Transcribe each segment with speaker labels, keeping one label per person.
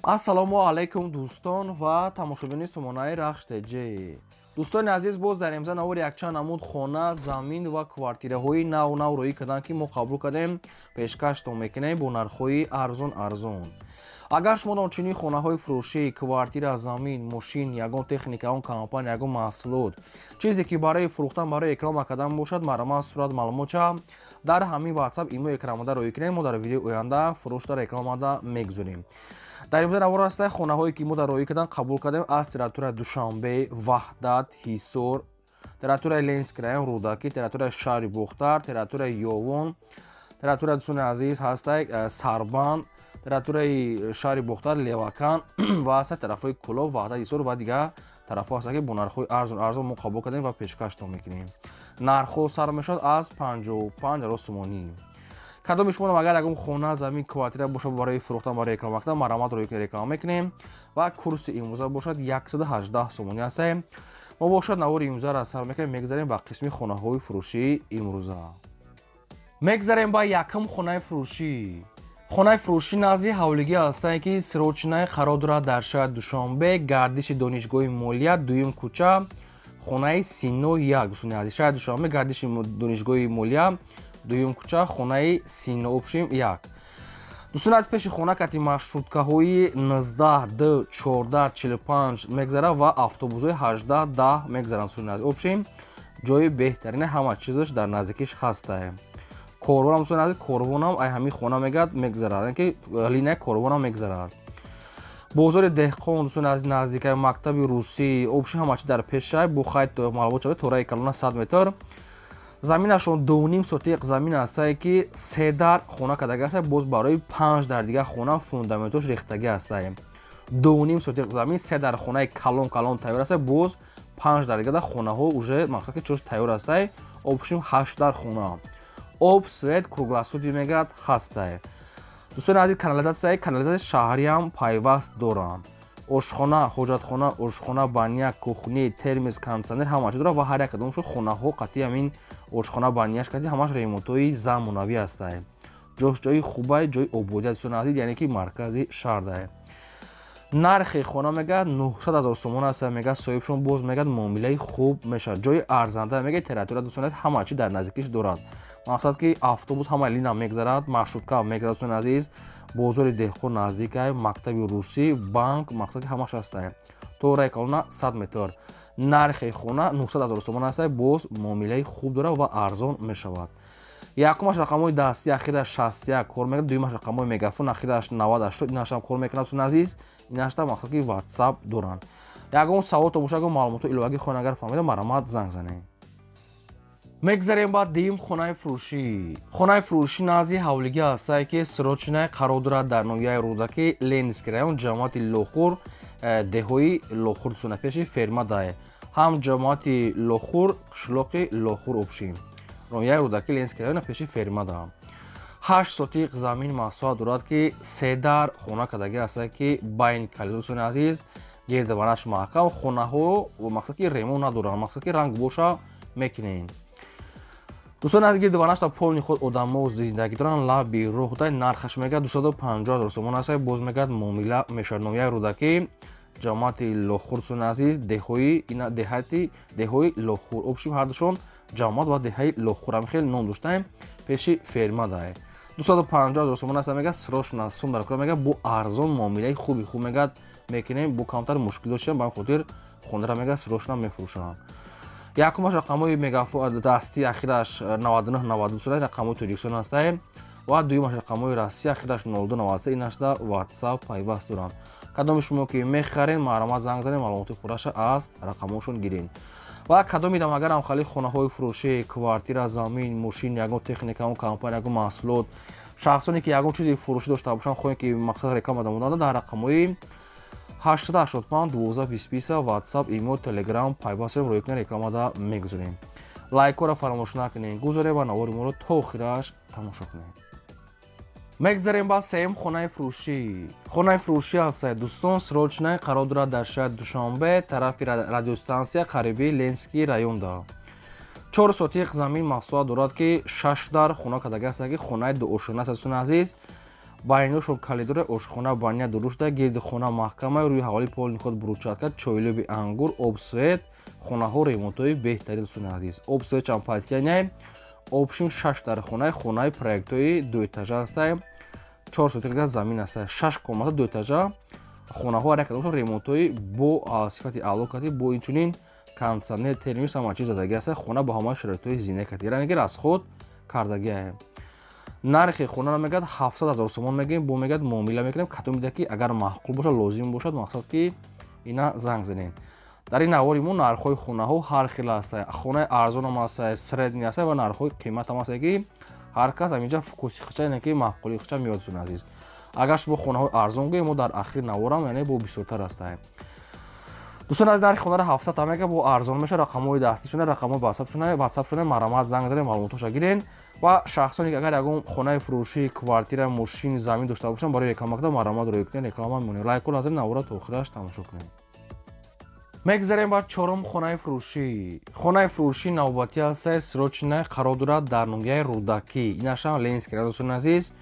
Speaker 1: Ассалому алайкум, дӯстон ва тамошобини сомонаи Рахш ТЖ. Дӯстони азиз, боз дар имза навори якчанд намуд хона, замин ва квартираҳои нав нав роӣ карданд, ки мо қабул кардем, пешкаштон мекунем бо нархҳои арзон арзон. Агар шумо чунин хонаҳои фурӯшӣ, квартира, замин, мошин, ягон техника, ягон компания, ягон маҳсулот, чизе ки барои фурӯхтан, барои реклама кардан бошад, марҳамат, сурат, маълумотча дар ҳамин WhatsApp, имо экранмода роӣ кунем. Мо дар видеои оянда фурӯшда, рекламада мегузорем. Дар имза навор ҳаста хонаҳое, ки мо дар роӣ кардан, қабул кардем аз территорияи Душанбе, Ваҳдат, Ҳисор, территорияи Ленинский район, Рӯдакӣ, территорияи шаҳри Бохтар, территорияи Ёвон, территорияи, дӯстони азиз, ҳастай Сарбанд, территорияи шаҳри Бохтар, Левакан ва ҳаста тарафҳои Кӯлоб, Ваҳдат, Ҳисор ва дигар тарафҳо ҳаста, ки бо нархҳои арзон арзон мо қабул кардем ва пешкаштон мекунем. Нархҳо сар мешавад аз 55 000 сомонӣ. Кадоми шумо агар ягон хона, замин, квартира бошад барои фурӯхтан, барои реклама кардан, марҳамат, роӣ реклама мекунем. Ва курси имрӯза бошад 118 сомонӣ ҳастем. Мо бошад навори имрӯзаро сар мекунем, мегзарем ба қисми хонаҳои фурӯшии имрӯза. Мегзарем ба якум хонаи фурӯшӣ. Хонаи фурӯшӣ назди ҳавлигӣ ҳастае, ки срочный қарор дорад дар шаҳри Душанбе, гардиши Донишгоҳи молия, дуюм кӯча, хонаи 31. Дӯстони азиз, шаҳри Душанбе, гардиши Донишгоҳи молия, дуюм кӯча, хонаи 31. Дӯстони аз пеши хона кати маршруткаҳои 19 д 14 45 мегзарад ва автобусҳои 18 10 мегзаранд. Дӯстони азиз, общем, ҷои беҳтарина, ҳама чизаш дар наздикиш ҳастае. Корвонам, дӯстони азиз, корвонам ай ҳамин хона мегад мегзарад, ки линияи корвонам мегзарад. Бозори Деҳқон, дӯстони азиз, наздикаи мактаби русӣ. Общем, ҳама чи дар пешай. Бо хайт маълумот шавад, тораи калона 100 метр. Заминашон 2,5 сотиқ замин ҳастае, ки се дар хона кардагӣ ҳастае, боз барои панҷ дар дигар хона фундаментош рехтагӣ ҳастае. 2,5 сотиқ замин, се дар хонаи калон калон тайёр ҳастае, боз панҷ дар дигар хонаҳо уже мақсад ки чош тайёр ҳастае. Общем, ҳашт дар хона. Об, свет круглосуточный мегӯяд ҳастае. Дӯстони азиз, канализатсияи шаҳриам пайваст доранд. Ошхона, ҳоҷатхона, ошхона, баня, кухня, термос, кондитсионер, ҳама чиз дорад. Ва ҳар як кадомшо хонаҳо қатъи ҳамин ошхона, баняш қатъи ҳамаш ремонтҳои замонавӣ ҳастае. Ҷош ҷои хубай, ҷои ободия, дӯстони азиз, яъне ки маркази шаҳрдае. Нархи хона мегӯяд 900 000 сомон аст, мегӯяд соҳибшон. Боз мегӯяд, муомилаи хуб мешавад. Ҷои арзанда мегӯяд, территория, дӯстони азиз, ҳама чи дар наздикиш дорад. Мақсад ки автобус ҳама лина мегзарад, маршрутка мегзарад. Дӯстони азиз, бозори Деҳқон наздикай, мактаби русӣ, банк, мақсад ки ҳамаш ҳастае. То раи калона 100 метр. Нархи хона 900 000 сомон ҳастае, боз муомилаи хуб дорад ва арзон мешавад. Якумаш рақамҳои дастӣ, ахираш 61 кор мекунад. Дуюмаш рақамҳои мегафон, ахираш 90 80, инашам кор мекунад. Дӯстони азиз, инашта мақсад ки WhatsApp доранд. Ягон саволто бошад, ягон маълумотҳо иловагӣ хоҳед агар фаҳмида, марҳамат, занг занед. Мегзарем ба дуюм хонаи фурӯшӣ. Хонаи фурӯшӣ назди ҳавлигӣ ҳастае, ки срочный қарор дорад дар ноҳияи Рӯдакӣ, Ленинский район, ҷамоати Лохур, деҳои Лохур, дӯстона, пеши ферма дае. Ҳам ҷамоати Лохур, қишлоқи Лохур, общем, ноҳияи Рӯдакӣ, Ленинский район, пеши ферма да. 8 сотиқ замин масоҳат дорад, ки се дар хона кардагӣ ҳастае, ки байни калидор, дӯстони азиз, гирдабанаш маҳкам. Хонаҳо мақсад ки ремонт надоранд, мақсад ки ранг боша мекунед. Дӯстони азиз, гирдабанашта полный худ одамо зиндагӣ доранд, лаби роҳ дай. Нархаш мегӯяд 250 000 сомон аст, боз мегӯяд, муомила мешавад. Ноҳияи Рӯдакӣ, ҷамоати Лохур, дӯстони азиз, деҳои ина деҳати деҳои Лохур. Общем, ҳардушон ҷамоат ва деҳаи Лохур ҳам хеле ном доштаем, пеши ферма дае. 250 000 сомон аст, мегӯяд, срочно сум дар кора. Мегӯяд, бо арзон муомилаи хуби хуб мегӯяд мекунем, бо камтар мушкил доштем, ба ҳамин хотир хонара мегӯяд срочно мефурӯшам. Якумаш рақамҳои мегафон дастӣ, ахираш 99 92 сура, рақамҳои Тоҷикистон ҳастае. Ва дуюмаш рақамҳои Россия, ахираш 02 93, инашда WhatsApp пайваст доранд. Кадоми шумо ки мехаред, марҳамат, занг занед, маълумоти пурраша аз рақамҳошон гиред. Ва кадомидам агар ҳамхали хонаҳои фурӯшӣ, квартира, замин, мошин, ягон техника, ягон компания, ягон маҳсулот, шахсоне ки ягон чизи фурӯшӣ дошта бошанд, хоҳем ки мақсад реклама дамонанда, дар рақамҳои 885 12 20 WhatsApp, имо, Telegram пайваст рӯй кунед, рекламада мегузорем. Лайкҳоро фаромӯш накунед, гузоред ва навори моро то охираш тамошо кунед. Мегзарем ба сеюм хонаи фурӯшӣ. Хонаи фурӯшӣ ҳастае, дӯстон, срочный қарор дорад дар шаҳри Душанбе, тарафи радиостансия, қариби Ленинский районда. 4 сотиқ замин масоҳат дорад, ки шаш дар хона кардагӣ ҳастанд, ки хонаи дуошона аст. Дӯстони азиз, Байношон калидора, ошхона, баня дурушта, гирди хона маҳкама, рӯи ҳавали полни худ брусчатка, чойлуби ангур, об, свет, хонаҳо ремонтҳои беҳтарин, дӯстони азиз. Об, свет чам пасияняй. Общим 6 дар хонаи, хонаи проектҳои дуэтажа ҳастай. 4 сотиқа замин аст, 6 комната, дуэтажа хонаҳо, ҳар якадомашон ремонтҳои бо сифати аъло кати, бо инчунин кондитсионер, термос, ҳама чиз задагӣ аст. Хона бо ҳамаи шароитҳои зина кати, яъне ки расход кардагиае. Нархи хонаро мегӯяд 700 000 сомон мегӯем, бо мегӯяд муомила мекунем. Кадом дида ки агар маъқул бошад, лозим бошад, мақсад ки ина занг занем. Дар ин навори мо нархҳои хонаҳо ҳар хел аст. Хонаи арзонам аст, средний аст ва нархҳои қиматам аст, ки ҳар кас ҳаминҷа вкуси хича, яъне ки маъқулии хича меёд, дӯстони азиз. Агар шумо хонаҳои арзон гӯем, мо дар ахири наворам, яъне бо бисёртар аст. Дӯстон аз нархи хонаро 700 мега, бо арзон меша. Рақамҳои дастишона, рақамҳои ватсапшона, марамат занг занед, маълумотҳоша гирен. Ва шахсоне ки агар ягон хонаи фурӯшӣ, квартира, мошин, замин дошта бошанд, барои реклама карда марамат рӯй кунед, реклама мемонем. Лайкҳо назар, навора то охираш тамошо кунед. Мегзарем ба чорум хонаи фурӯшӣ. Хонаи фурӯшӣ навбатӣ ҳаст, срочная, қарор дорад дар ноҳияи Рӯдакӣ, инашам Ленинский район, дӯстони азиз,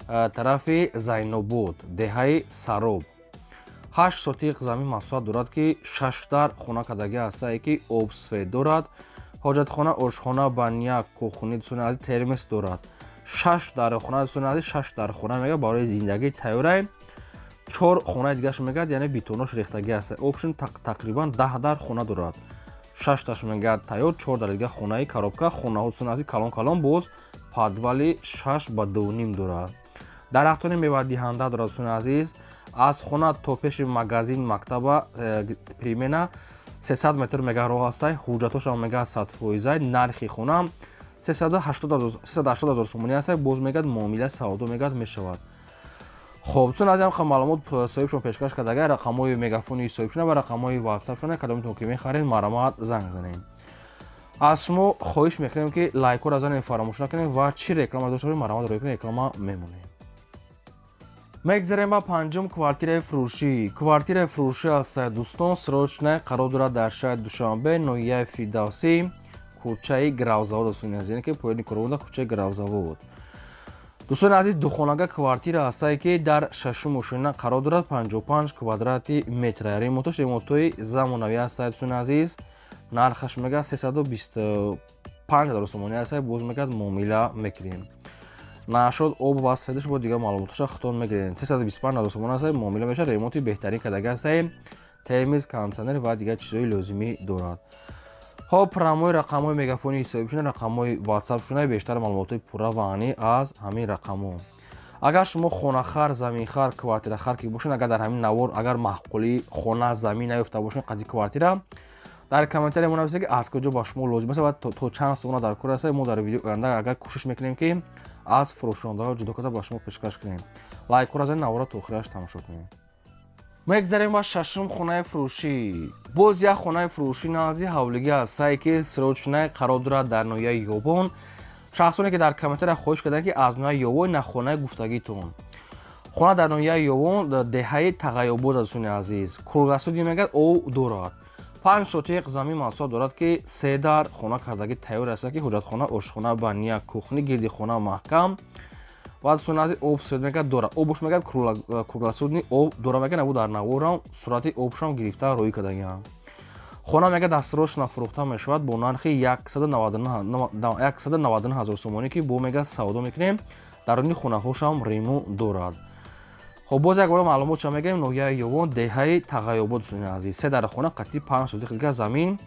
Speaker 1: тарафи Зайнобод, деҳаи Сароб. 8 сотиқ замин масоҳат дорад, ки 6 дар хона кардагӣ ҳастае, ки об, свет дорад, ҳоҷатхона, ошхона, баня, кухни, дӯстони азиз, термос дорад. 6 дар хона, дӯстони азиз, 6 дар хона мега барои зиндагӣ тайёрай. 4 хонаи дигараш мегӯяд, яъне бетонош рехтагӣ аст. Общем тақрибан 10 дар хона дорад. 6 таш мегӯяд тайёр, 4 дар дига хонаи коробка. Хонаҳо, дӯстони азиз, калон калон, боз подвали 6 ба 2,5 дорад. Дарахтони мевадиҳанда дорад, дӯстони азиз. Аз хона то пеши магазин, мактаба примерно 300 метр мега роҳ ҳастай. Ҳуҷҷатҳошам мега 100%. Нархи хона 380 000 сомонӣ ҳастай, боз мегӯяд муомила, савдо мегӯяд мешавад. Хоб, дӯстон аз ҳам маълумот соҳибшон пешкаш кардага, рақамҳои мегафони соҳибшона ва рақамҳои ватсапшона. Кадомтон ки мехаред, марамат занг занед. Аз шумо хоҳиш мекунем, ки лайкҳоро занед, фаромӯш накунед ва чӣ реклама дошта бошед, марамат рӯй кунед, реклама мемонем. Мегзарем ба панҷум квартираи фурӯшӣ. Квартираи фурӯшӣ аст, дӯстон, срочная, қарор дорад дар шаҳри Душанбе, ноҳияи Фирдавсӣ, кӯчаи Гравзавод, дӯстони азиз, яъне ки поёни Корвонда, кӯчаи Гравзавод. Дӯстони азиз, духонага квартира ҳастае, ки дар шашум ошёна қарор дорад, 55 квадрати метр. Ремонташ ремонтҳои замонавӣ ҳастае, дӯстони азиз. Нархаш мега 325 000 сомонӣ ҳастае, боз мегӯяд муомила мекунем. Нашод об ва сфедаш бо дигар маълумотҳоша худтон мегиред. 325 000 сомонӣ ҳастае, муомила мешавад. Ремонти беҳтарин кардагӣ ҳастае, термос, кондитсионер ва дигар чизҳои лозимӣ дорад. Хоб, прямой рақамҳои мегафони ҳисобишона, рақамҳои ватсапшона, бештар маълумотҳои пурра ва аниқ аз ҳамин рақамҳо. Агар шумо хонахар, заминхар, квартирахар ки бошед, агар дар ҳамин навор агар маъқулии хона, замин наёфта бошед, қади квартира, дар комментария мо нависед, ки аз куҷо ба шумо лозим аст ва то чанд сомона дар кор аст. Мо дар видео оянда агар кӯшиш мекунем, ки аз фурӯшондаҳо ҷудо карда ба шумо пешкаш кунем. Лайкҳоро занед, навора то охираш тамошо кунед. Мегзарем ба шашум хонаи фурӯшӣ. Боз як хонаи фурӯшӣ назди ҳавлигӣ ҳастае, ки срочная, қарор дорад дар ноҳияи Ёбон. Шахсоне ки дар комментария хоҳиш карданд, ки аз ноҳияи Ёбон на хонаи гуфтагитон. Хона дар ноҳияи Ёбон, деҳаи Тағайобод, дӯстони азиз. Круглосуточный мегӯяд об дорад. 5 сотиқ замин масоҳат дорад, ки 3 дар хона кардагӣ тайёр аст, ки ҳоҷатхона, ошхона, баня, кухни, гирди хона маҳкам ва, дӯстони азиз, об, свет мегӯяд дорад. Обош мегӯяд круглосуточный об дорад, мегӯяд набу дар наворам сурати обшам гирифта рӯй кардагиам. Хона мегӯяд дастсрочно фурӯхта мешавад бо нархи 199 000 сомонӣ, ки бо мегӯяд савдо мекунем. Даруни хонаҳошам ремонт дорад. Хоб, боз як бора маълумотша мегӯем: ноҳияи Ёвон, деҳаи Тағайобод, дӯстони азиз, 3 дар хона қатъи 5 сотиқ дига замин.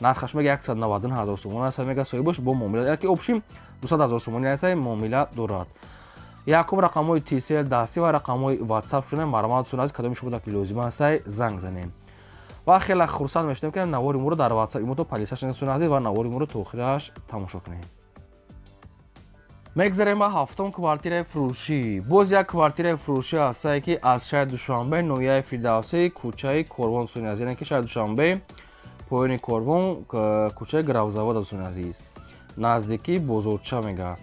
Speaker 1: Нархаш мега 199 000 сомонӣ аст, мега соҳибаш бо муомила, яки общим 200 000 сомонӣ аст, муомила дорад. Якум рақамҳои Tcell дастӣ ва рақамҳои WhatsApp шуна, марамат, дӯстони азиз, кадоми шумо ки лозим аст, занг занем. Ва хеле хурсанд мешавем, ки навори моро дар WhatsApp имото подписаться кунед, дӯстони азиз, ва навори моро то охираш тамошо кунед. Мегзарем ба ҳафтум квартираи фурӯшӣ. Боз як квартираи фурӯшӣ ҳастае, ки аз шаҳри Душанбе, ноҳияи Фирдавсӣ, кӯчаи Корвон, дӯстони азиз, яъне ки шаҳри Душанбе, поёни Корвон, кӯчаи Гравзавод, дӯстони азиз, наздикии бозорча мегӯяд.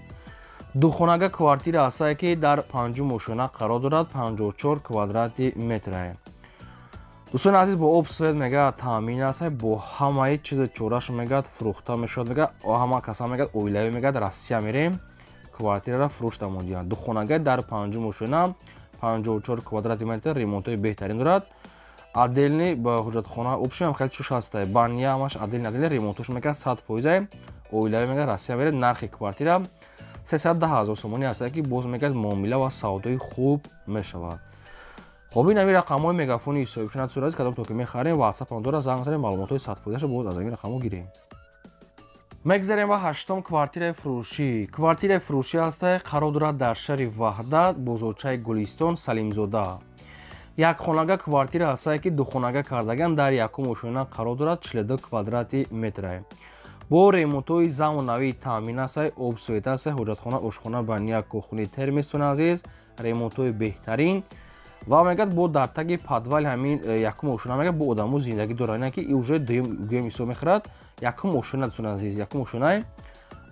Speaker 1: Духонага квартира ҳастае, ки дар панҷум ошёна қарор дорад, 54 квадрати метрае. Дӯстони азиз, бо об, свет мегӯяд таъмин аст, бо ҳамаи чизи чораш мегӯяд фурӯхта мешавад. Мегӯяд ҳама каса мегӯяд оилавӣ, мегӯяд Россия мерем. Квартираро фурӯш намудиянд. Духонага дар панҷум ошёна 54 квадрати метр ремонтҳои беҳтарин дорад. Отдельный ба ҳуҷҷатхона общем хеле чуш ҳаста. Баня ҳамаш отдельный отдельный ремонтош мега 100%. Оилавӣ мега Россия мерад. Нархи квартира 310 ҳазор сомонӣ аст, ки боз мегӯяд муомила ва савдои хуб мешавад. Хоб, ин ҳамин рақамҳои мегафони соҳибшунат сураз, кадом то ки мехарем, ватсапам дора, занг занем, маълумотҳои 100%-ша боз аз ҳамин рақамҳо гирем. Мегзарем ба ҳаштом квартираи фурӯшӣ. Квартираи фурӯшӣ ҳаста, қарор дорад дар шаҳри Ваҳдат, бозорчаи Гулистон, Салимзода. Як хонага квартира ҳастае, ки духонага кардаган, дар якум ошёна қарор дорад, 42 квадрати метрае. Бо ремонтҳои замонавии таъмин ҳастае, об, свет ҳастае, ҳоҷатхона, ошхона, баня, кухни, термос дӯстони азиз, ремонтҳои беҳтарин. Ва мегӯяд бо дар таги подвали ҳамин якум ошёна мегӯяд бо одамо зиндагӣ дорад, ина ки уже дуюм гӯем ҳисоб мехӯрад. Якум ошёна, дӯстони азиз, якум ошёнае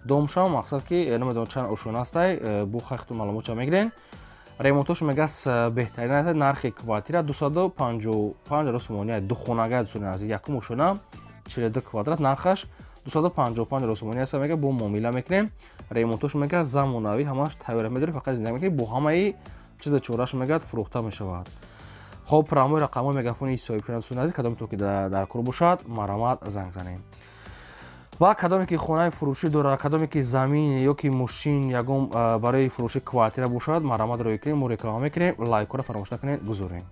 Speaker 1: домшам, мақсад ки намедонам чанд ошёна ҳастай, бо хахту маълумотша мегирен. Ремонтош мегӯяд беҳтарин аст. Нархи квартира 255 ҳазор сомонӣ, духонага, дӯстони азиз, якум ошёна, 42 квадрат, нархаш 255 ҳазор сомонӣ аст. Мегӯяд бо муомила мекунем. Ремонтош мегӯяд замонавӣ, ҳамаш тайёра медорем, фақат зиндагӣ мекунем, бо ҳамаи чиза чораш мегӯяд фурӯхта мешавад. Хоб, рамои рақамҳои мегафони соҳибшуда, дӯстони азиз, кадоме то ки дар кор бошад, марамат занг занем. Ва кадоме ки хонаи фурӯшӣ дорад, кадоме ки замин ё ки мошин, ягон барои фурӯши квартира бошад, марамат рӯй кунем, мо реклама мекунем. Лайкҳоро фаромӯш накунед, гузорем.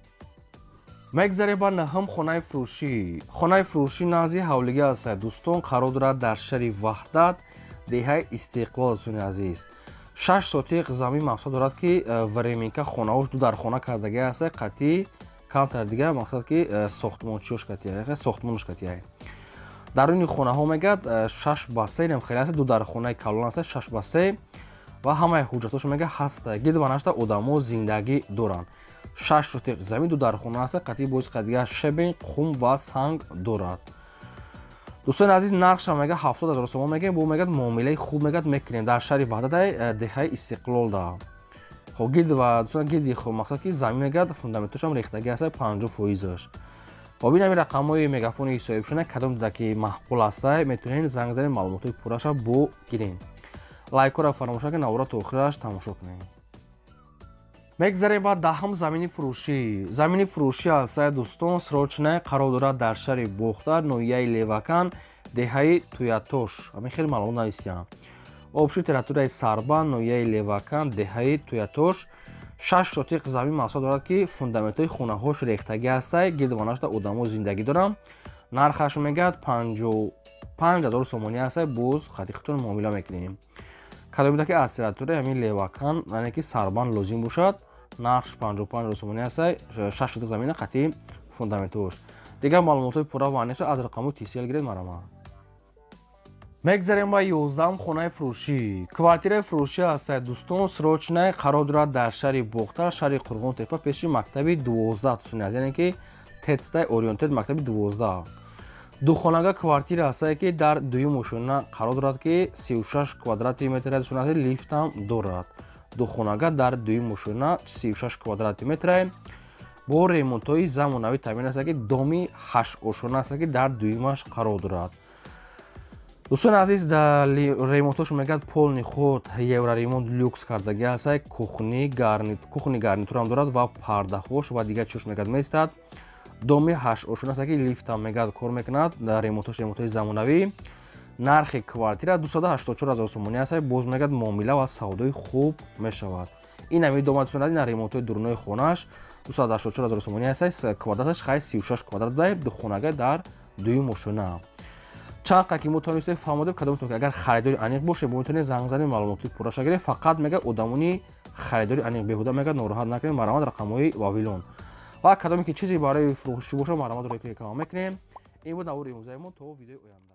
Speaker 1: Мегзарем ба наҳум хонаи фурӯшӣ. Хонаи фурӯшӣ назди ҳавлигӣ аст, дӯстон, қарор дорад дар шаҳри Ваҳдат, деҳаи Истиқлол, дӯстони азиз. 6 сотиқ замин мақсад дорад, ки временка хонаҳош ду дар хона кардагӣ аст, қатъи камтар дига, мақсад ки сохтмончиёш қатъия, сохтмонаш қатъия. Даруни хонаҳо мегӯяд 6 ба 3 нем хеле аст, ду дар хонаи калон аст, 6 ба 3, ва ҳамаи ҳуҷҷатҳошо мега ҳаста. Гирдванашта одамо зиндагӣ доранд. 6 сотиқ замин, ду дар хона аст, қатъи боз қадига щебень, қум ва санг дорад. Дӯстони азиз, нархша мега 70 000 сомон мегӯем, бо мегӯяд муомилаи хуб мегӯяд мекунем. Дар шаҳри Ваҳдатай, деҳаи Истиқлолда. Хоб, гирд ва дӯстон, гирди хоб, мақсад ки замин мегӯяд фундаментошам рехтагӣ аст 50%-аш. Хоб, ин ҳамин рақамҳои мегафони соҳибшуна, кадом дида ки маъқул ҳастай, метавонед занг занед, маълумотҳои пурраша бо гирен. Лайкҳоро фаромӯш накунед, навора то охираш тамошо кунед. Мегзарем ба даҳум замини фурӯшӣ. Замини фурӯшӣ ҳастае, дӯстон, срочная, қарор дорад дар шаҳри Бохтар, ноҳияи Левакан, деҳаи Туятош. Ҳамин хеле маълумот навистиям. Общий территорияи Сарбанд, ноҳияи Левакан, деҳаи Туятош. 6 сотиқ замин мақсад дорад, ки фундаментҳои хонаҳош рехтагӣ ҳастай, гирдванашда одамо зиндагӣ доранд. Нархаш мегӯяд 55 000 сомонӣ ҳастай, боз хатиқчон муомила мекунем. Кадомида ки аз территорияи ҳамин Левакан, яъне ки Сарбанд лозим бошад, нархш 55 000 сомонӣ ҳастай, 6 сотиқ замина қатъи фундаментош. Дигар маълумотҳои пурра ва аниқша аз рақамҳои тисел гиред, марама. Мегзарем ба 11-ум хонаи фурӯшӣ. Квартираи фурӯшӣ ҳастай, дӯстон, срочная, қарор дорад дар шаҳри Бохтар, шаҳри Қурғонтепа, пеши мактаби 12, дӯстони азиз, яъне ки тецтай ориентер, мактаби 12. Духонага квартира ҳастае, ки дар дуюм ошёна қарор дорад, ки 36 квадрати метр, дӯстони азиз, лифтам дорад. Духонага дар дуюм ошёна, 36 квадрати метрае, бо ремонтҳои замонавӣ таъмин аст, ки доми ҳашт ошёна аст, ки дар дуюмаш қарор дорад. Дӯстони азиз, ремонтҳошо мегӯяд полный ход, евроремонт, люкс кардагӣ ҳастай. Кухни гарнитурам дорад ва пардаҳош ва дигар чиёш мегӯяд меистад. Доми ҳашт ошёна аст, ки лифтам мегӯяд кор мекунад. Ремонтҳош ремонтҳои замонавӣ. Нархи квартира 284 000 сомонӣ аст, боз мегӯяд муомила ва савдои хуб мешавад. Ин ҳамин дома, дӯстони азиз, ремонтҳои дурунои хонааш 284 000 сомонӣ аст. Квадраташ хай 36 квадрат буда, духонага дар дуюм ошёна. Чанд қа ки мо тавонистем фаҳмодем, кадомтон ки агар харидори аниқ бошед, метавонед занг занед, маълумоти пурраша гиред. Фақат мегӯяд одамони харидори аниқ, беҳуда мегӯяд нороҳат накунед, марамат рақамҳои Вавилон. Ва кадоме ки чизе барои фурӯшӣ бошад, марамат рӯи реклама мекунем. Ин буд навори имрӯзаи мо. То видеои оянда.